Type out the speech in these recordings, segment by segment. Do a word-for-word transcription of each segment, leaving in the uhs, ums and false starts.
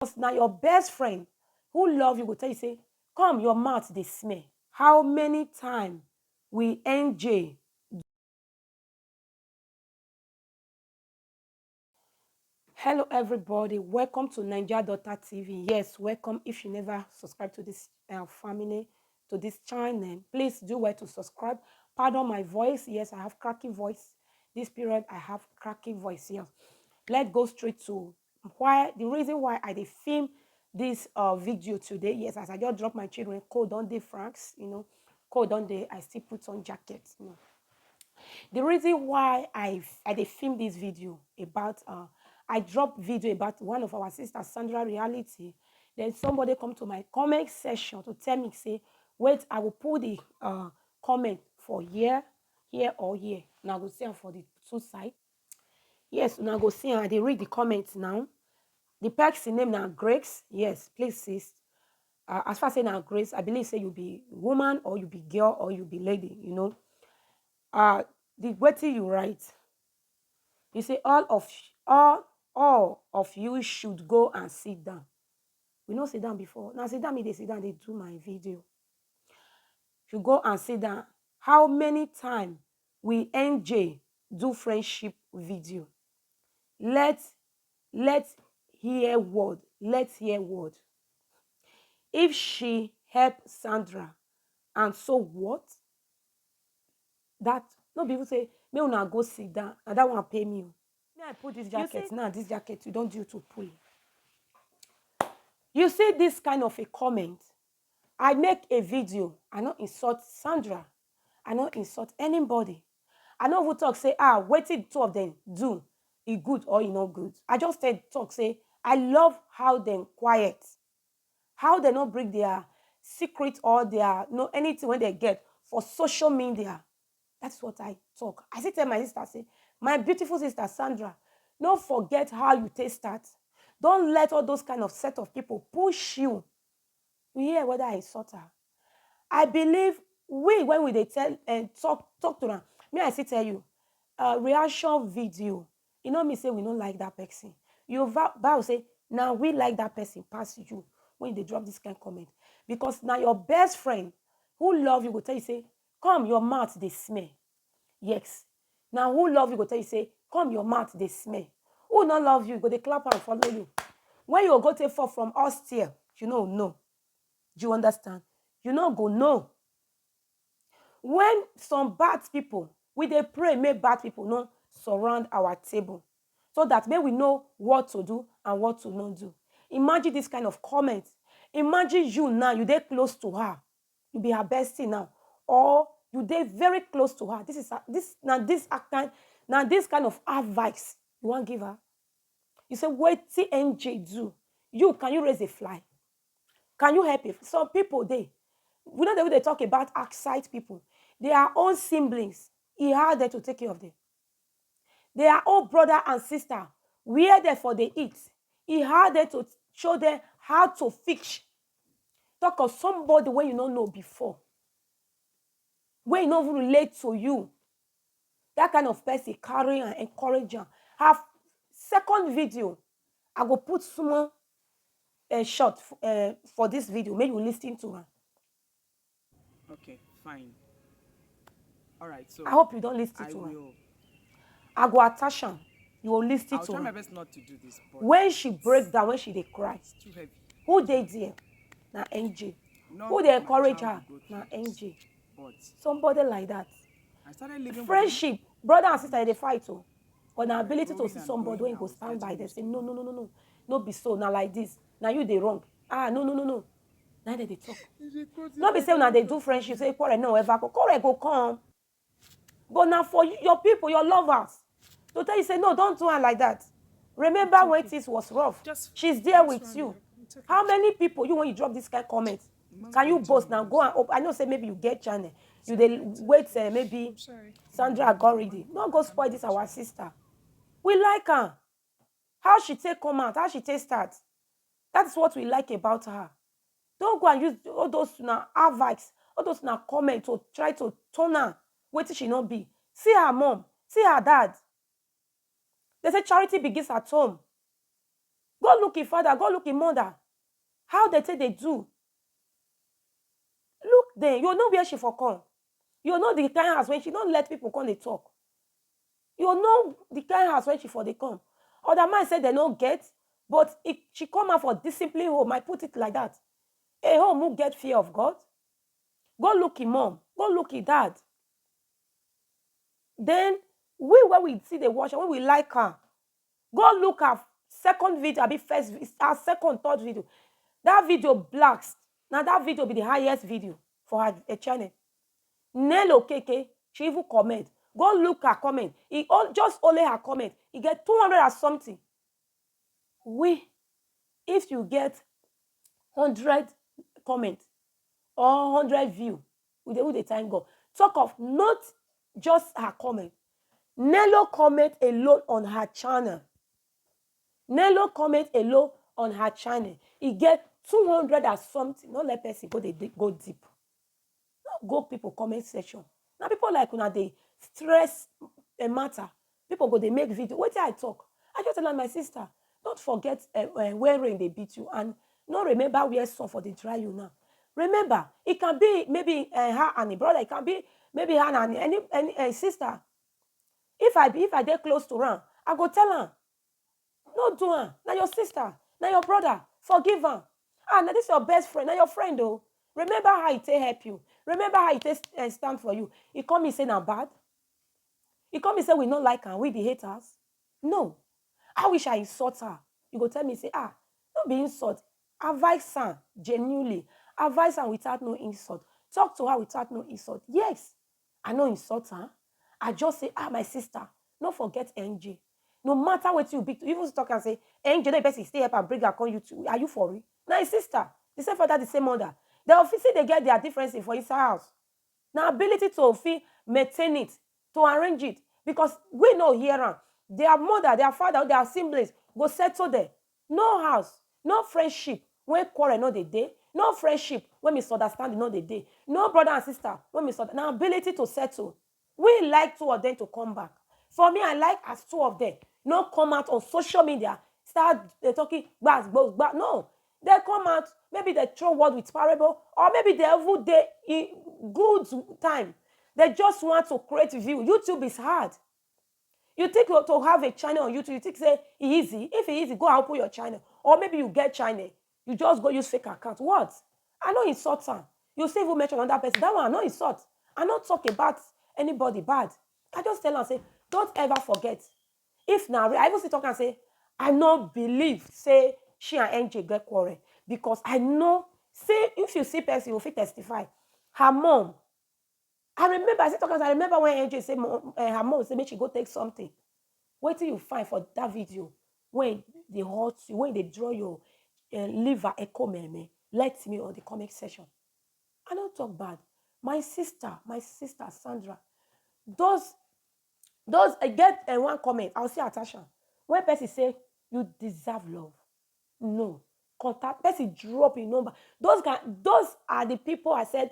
Because na your best friend who love you go tell you say, "Come, your mouth dey smell." How many time we N J? Hello everybody, welcome to Naija Daughter T V. Yes, welcome. If you never subscribe to this uh, family, to this channel, please do well to subscribe. Pardon my voice. Yes, I have cracky voice. This period I have cracky voice. Yes. Let's go straight to why, the reason why I dey film this uh, video today. Yes, as I just drop my children, cold don dey, Franks, you know, cold don dey, I still put on jacket, you know. The reason why I I dey film this video about uh I drop video about one of our sisters, Sandra Reality. Then somebody come to my comment section to tell me say, "Wait, I will put the uh comment for here, here or here." Now go see am for the two side. Yes, now go see am. I dey read the comments now. The person name na Grace. Yes, please, sis. Uh, as far as say na Grace, I believe say you be woman or you be girl or you be lady, you know. Uh, the wetin you write, you say, "All of all all of you should go and sit down." We no sit down before. Now sit down, me dey sit down, dey do my video. You go and sit down. How many time we N J do friendship video? Let let hear word. Let hear word. If she help Sandra, and so what? That no be even say, "Make una go sit down." And that one pay me. Oh. Me, I put this jacket now. This jacket, you don't due to pull. You see this kind of a comment. I make a video. I no insult Sandra. I no insult anybody. I no even talk say, "Ah, wetin two of them do, e good or e no good." I just tell talk say I love how dem quiet, how dem no bring their secret or their no anything wey dem get for social media. That's what I talk. I still tell my sister say, "My beautiful sister Sandra, no forget how you take start. Don't let all those kind of set of people push you." You hear whether I insult her? I believe we when we dey tell and talk talk to am. Me I still tell you, uh, reaction video. E no mean say we no like that person. You vow, vow say, "Now we like that person pass you." When they drop this kind comment, because now your best friend who love you go tell you say, "Come, your mouth dey smell." Yes. Now who love you go tell you say, "Come, your mouth dey smell." Who no love you go dey clap and follow you. When you go take fall from upstairs, you no know. Do you understand? You no go know. When some bad people, we dey pray make bad people no surround our table, so that make we know what to do and what to not do. Imagine this kind of comment. Imagine you now, you dey close to her, you be her bestie now, or you dey very close to her. This is a- this now this a kind now this kind of advice you wan give her. You say, "Wetin N J do? You, can you raise a fly? Can you help it?" Some people dey, we know that we dey talk about outside people. Their own siblings, e hard them to take care of them. Their own brother and sister, where they for they eat, e hard them to show them how to fix. Talk of somebody when you no know before, when you no even relate to you. That kind of person, carry and encourage am. Have second video, I go put small uh, short uh, for this video. Make you listen to am. Okay, fine. All right, so I hope you don't listen I to am. Will. I go attach am. You will listen I'll to try my am. Best not to do this. But When she break down, when she dey cry, it's too heavy. Who dey there? Na N J. Not Who with dey my encourage child her? we go Na through. N J. But Somebody like that. I started living with Friendship, brother and sister dey fight o. But na ability to Growing see and somebody growing, wey I go was stand by getting them used say, to "No, it. No, no, no, no. No be so. Na like this. Na you dey wrong. Ah, no, no, no, no." Na dem dey talk. It's a crazy No be say una idea. Dey do friendship, say quarrel no ever go. Quarrel go come. But na for you, your people, your lovers, to tell you say, "No, don't do am like that. Remember when things was rough. Just She's there just with run you." There. It's okay. How many people you when you drop this kind comment? Mom Can you can boast tell now? me. Go and open. I know say maybe you get channel. You dey wait uh, maybe I'm sorry. Sandra Goridi. No go spoil this our sister. We like her. How she take come out, how she take start. That's what we like about her. Don't go and use all those na advice, all those na comment to try to turn her wetin she no be. See her mom, see her dad. They say charity begins at home. Go look him father, go look him mother. How they take they do? Look them. You know where she for come. You know the kind house when she don't let people come they talk. You know the kind house when she for they come. Other man said they no get, but it, she come out for discipline home. I put it like that. A home who get fear of God. Go look him mom. Go look him dad. Then we, when we see the watch, when we like her, go look her second video, abi first vi- her second, third video. That video blacks. Now that video be the highest video for her, her channel. Nelo Keke, she even comment. Go look her comment. He all just only her comment. He get two hundred or something. We, if you get hundred comment or hundred view, we dey we dey thank God. Talk of not just her comment. Nelo comment alone on her channel. Nelo comment alone on her channel. E get two hundred or something. No let person go dey dig- go deep. No go people comment section. Now people like una dey stress a matter. People go dey make video. Wetin I talk? I just tell am, my sister, don't forget uh, uh, where rain dey beat you, and no remember where sun for dey dry you now. Remember, it can be maybe uh, her and a brother. It can be maybe her and any any uh, sister. If I be if I dey close to am, I go tell am, no do am. Na your sister, na your brother, forgive am. Ah, na this your best friend, na your friend o. Remember how he take help you. Remember how he take uh, stand for you. He come me say na bad. He come me say we no like am, we be haters. No. I wish I insult her. You go tell me say, ah, no be insult. Advise am genuinely. Advise am without no insult. Talk to her without no insult. Yes, I no insult her. I just say, ah, my sister, no forget N J. No matter what you be, even talk and say, N J, no person stay up and bring her come you too. Are you for real? Na his sister. The same father, the same mother. They officially they get their differences for his house. Now ability to fit maintain it, to arrange it, because we no hear am. Their mother, their father, their siblings go settle there. No house, no friendship when quarrel no dey dey, no friendship when misunderstanding no dey dey, no brother and sister when misunderstanding. Na ability to settle. We like two of them to come back. For me, I like as two of them no come out on social media start dey talking gbas gbos gbas. No, they come out, maybe they throw word with parable, or maybe they even dey in good time. They just want to create view. YouTube is hard. You think to, to have a channel on YouTube, you think say e easy? If e easy, go and open your channel. Or maybe you get channel, you just go use fake account. What? I no insult am. You still even mention another person. That one I no insult. I no talk about anybody bad. I just tell am say, don't ever forget. If na real, I even still talk am say, I no believe say she and N J get quarrel, because I know say if you see person, you fit testify. Her mom, I remember, I still talk am say, I remember when N J say mo- eh, her mom say make she go take something. Wetin you find for that video when they hurt you, when they draw your uh, liver echo meme? Let me on the comment section. I don't talk bad. My sister, my sister Sandra, those those I get uh, one comment. I'll see attach am. When person say you deserve love, no, contact person, drop your number. Those can those are the people I said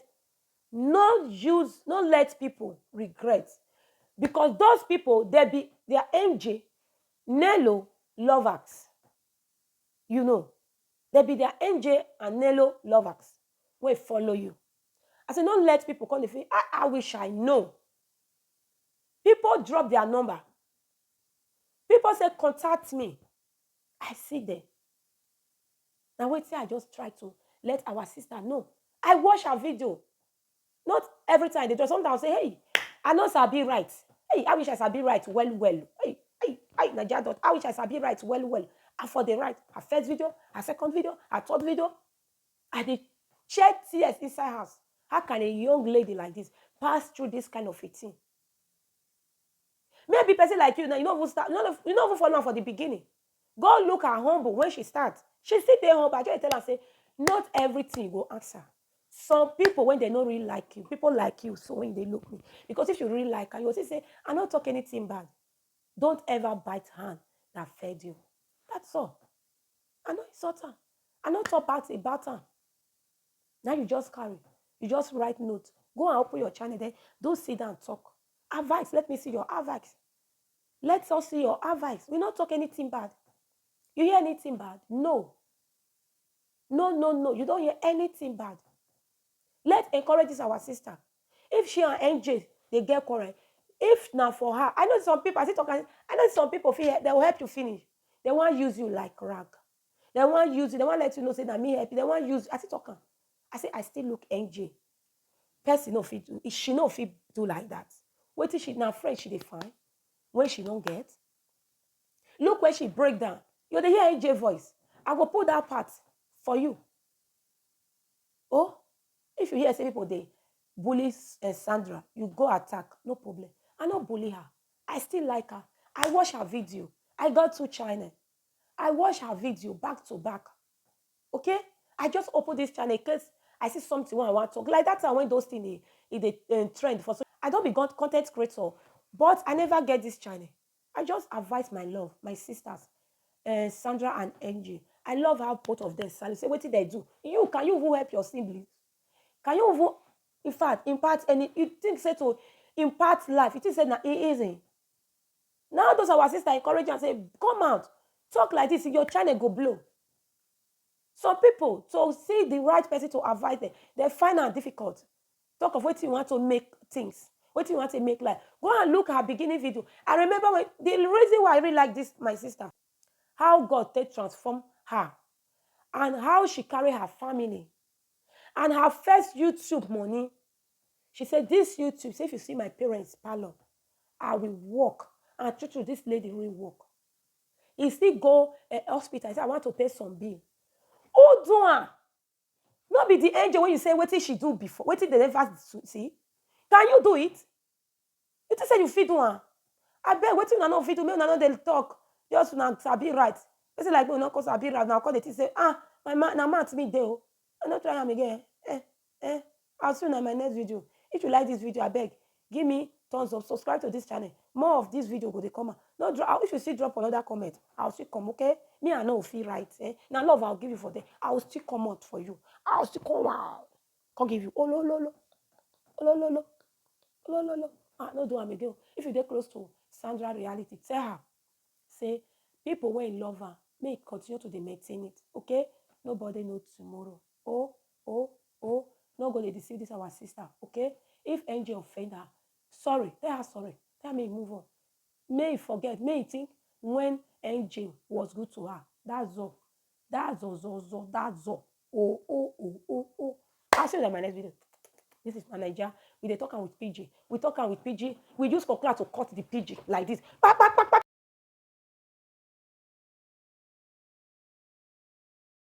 no use, no let people regret, because those people they be their N J, Nelo, Lovax. You know, they be their N J and Nelo, Lovax. Wey follow you. I say no let people come dey feel. I, I wish I know. People drop their number. People say contact me. I see them. Now wait till I just try to let our sister know. I watch her video. Not every time they just sometimes say, hey, I know Sabi right. Hey, I wish I Sabi right well well. Hey, hey, hey, Naja dot. I wish I Sabi right well well. I for the right. Her first video, her second video, her third video. I dey check tears inside house. How can a young lady like this pass through this kind of a thing? Maybe person like you now, you no even start, you no you no even follow am for the beginning. Go look her humble when she start. She still dey humble. I just tell her say, not everything you go answer. Some people when they no really like you, people like you, so when they look me, because if you really like her, you go see say I no talk anything bad. Don't ever bite hand that fed you. That's all. I no insult am. I no talk bad about am. Now you just carry. You just write note. Go and open your channel there. Don't sit down and talk. Advice. Let me see your advice. Let us see your advice. We not talk anything bad. You hear anything bad? No. No, no, no. You don't hear anything bad. Let's encourage this our sister. If she and N J, they get quarrel, if now for her, I know some people, I still talk, I know some people feel they will help you finish. They want use you like rag. They want use you. They want let you know say that me help you. They want use. I still talk am. I say I still look N J. Person no fit do. She no fit do like that. Wait till she now friend she dey find when she don't get. Look when she break down. You dey hear N J voice. I go put that part for you. Oh, if you hear say people dey bully uh, Sandra, you go attack, no problem. I no bully her. I still like her. I watch her video. I got two channel. I watch her video back to back. Okay? I just open this channel in case I see something when I want to talk. Like that time when those things they, they um, trend for so I don't be content creator, but I never get this channel. I just advise my love, my sisters, uh, Sandra and Angie. I love how both of them stand. Say, what did they do? You can you even help your siblings? Can you even, in fact, impart any? You think say to impart life? You think say na e easy? Now those our sister encourage and say, come out, talk like this. Your channel go blow. Some people to see the right person to advise them, they find am difficult. Talk of wetin you want to make things, wetin you want to make life. Go and look her beginning video. I remember when the reason why I really like this my sister, how God take transform her, and how she carry her family, and her first YouTube money. She said this YouTube, say if you see my parents parlor, I will work. And true true, this lady will work. He still go uh, hospital. He say I want to pay some bill. Who do am? No be the angel when you say wetin she do before, wetin they never see. Can you do it? You think say you fit do am? I beg wetin una no fit do, make una no dey talk. Just una sabi right. Person like me una come sabi right, una come dey think say ah my man na man me dey o. I no try am again. Eh eh. I'll see you in my next video. If you like this video, I beg give me thumbs up, subscribe to this channel. More of this video go dey come out. No drop if you still drop another comment, I'll still come, okay? Me I no fit write. Eh? Na love I'll give you for there. I'll still come out for you. I'll still come out. Come give you. Oh lo lo lo. Oh lo lo lo. Oh lo lo lo. Ah, no do am again. If you dey close to Sandra reality, tell her. Say people wey love her, make continue to dey maintain it. Okay? Nobody know tomorrow. Oh, oh, oh. No go dey deceive this our sister. Okay? If N J offend her, sorry. Tell her sorry. Tell me move on. May he forget. May he think when N J was good to her. That's all. That's all, all, all, that's all. Oh, oh, oh, oh, oh. I'll see you in my next video. This is my Nigeria. We dey talk am with P G. We talk am with P G. We use cutlass to cut the P G like this. Pa, pa, pa, pa,